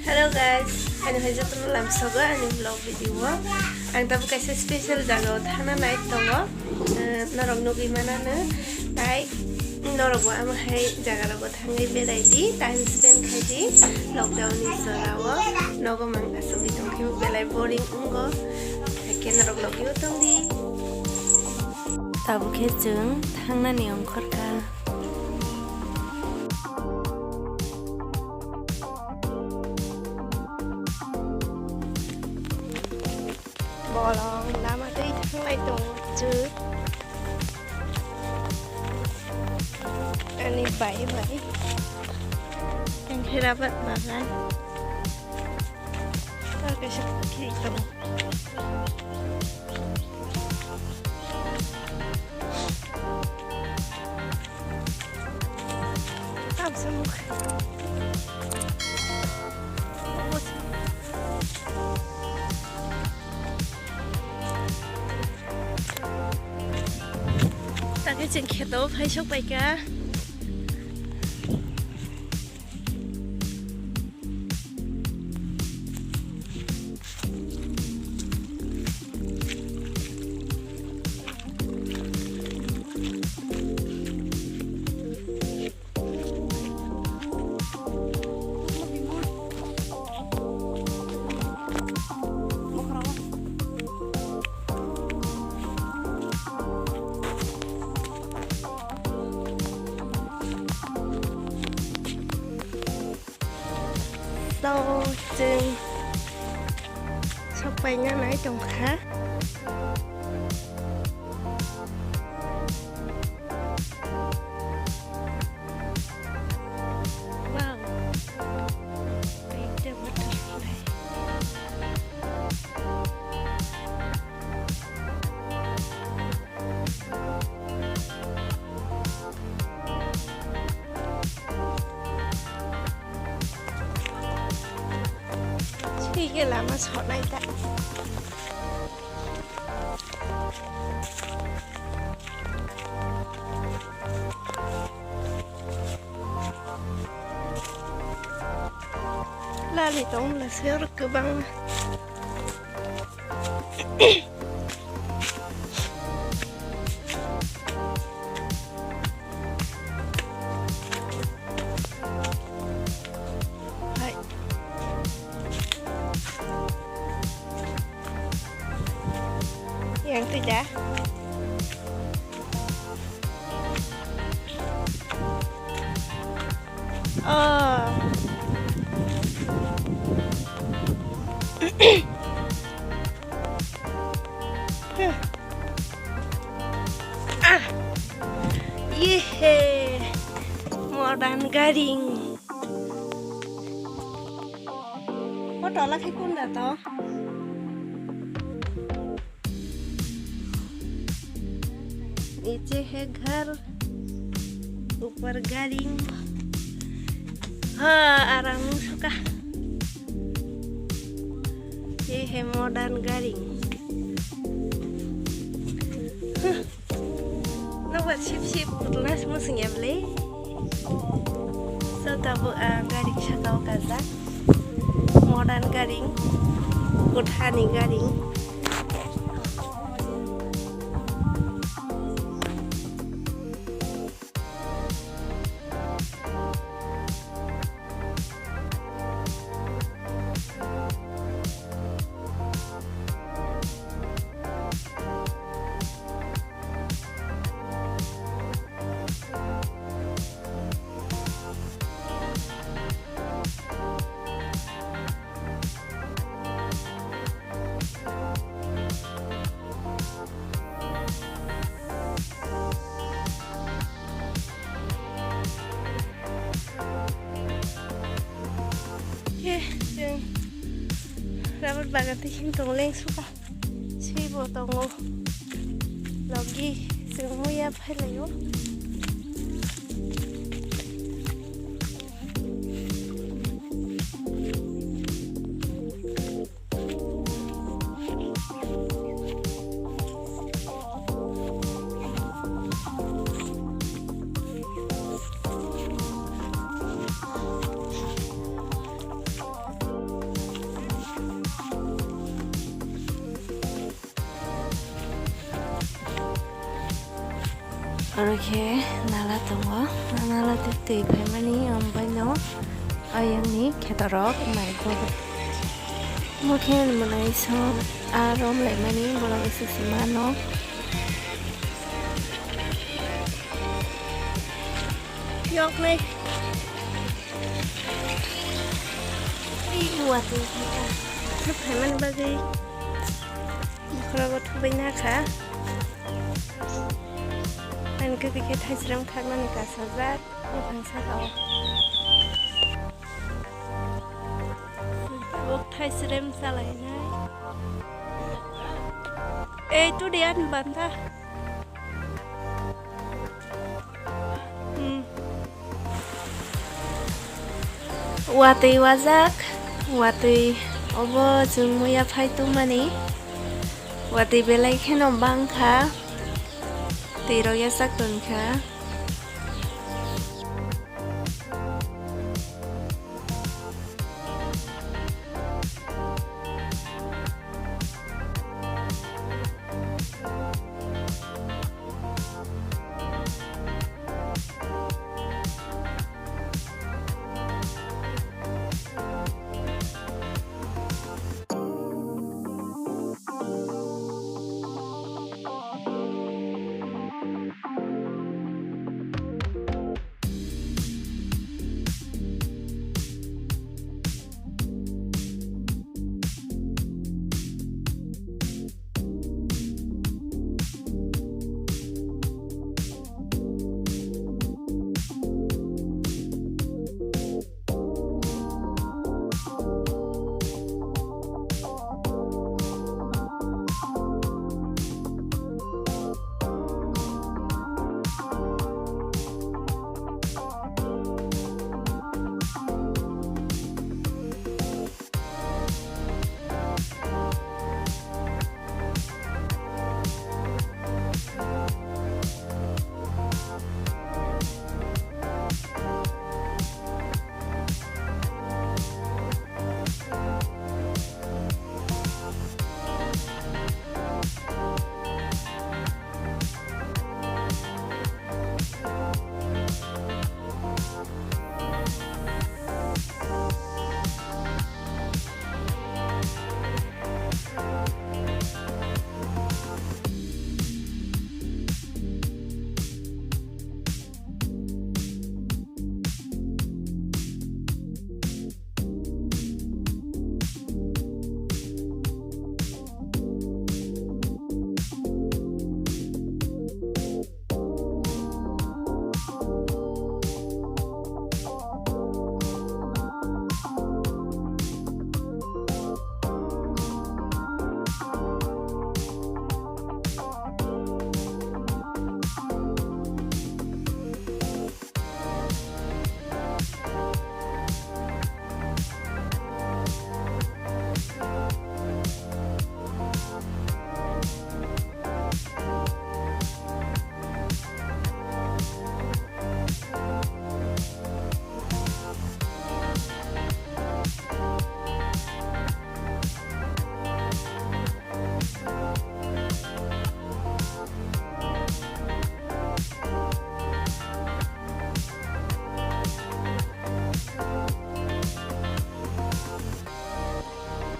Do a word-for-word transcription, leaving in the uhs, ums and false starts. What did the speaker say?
Hello guys, ani hai jotono lamsogo ani vlog video o. Ang tabuk kaisa special jaga o thana nai tongo. Eh, norok nugwi manano. Tai norok bo amo hai jaga rogo thangwi berai di, time spend khai di. Lockdown ni jora o nogo mang asugwi tongkhe belai boring wngo. Haikhe norok logwi o tong di. Tabuk khe chwng thangnani ongkhorkha. Bolong lama twi thanglai tongo chwng. Ani bai bai. Yang khe rabar bagan. Tar kaisa pukri tongo. Tamsuk. Takhe chwng kheto phai sok paikha. So, chwng sok paina nai tongkha. Wow. Big butterfly. Sige lama sonai ta. Lali tong la sir kwbang. Hai. Yang tu ja. Oh. Ah. Yehe. Modern garing. O tola khe kunda to? Niche hai ghar, upar gari. Ha, aram suka. Ye hai modern gari. Huh. Nobar sip sip putla se mwswng ya bwle. So tabuk ang gari saka o kajak. Modern gari, kwthani gari. Ye, chwng rubber bagan tei him tongo lengsuka. Swibo tongo. Logi chwng muya phailaio. Oro khe nala tongo, nala twi twi phaimani, omo baino ayangni khetorok mai kuk. Omo khe mwnai som a rom laimani, borok aswk se mano. Yoknai. Ih, watwi khe. Thwk phaimani bagwi bokhorogo thubai nakha. Ani kwtwi khe thaisrem khaknani kasajak buphang saka o. Tabuk thaisrem chalainai. Ei, tudi ani banta. Hmm. Watwi wajak, watwi obo chwng muya phai tongmani. Watwi belai kheno bangkha. Twi rok yachak tongkha.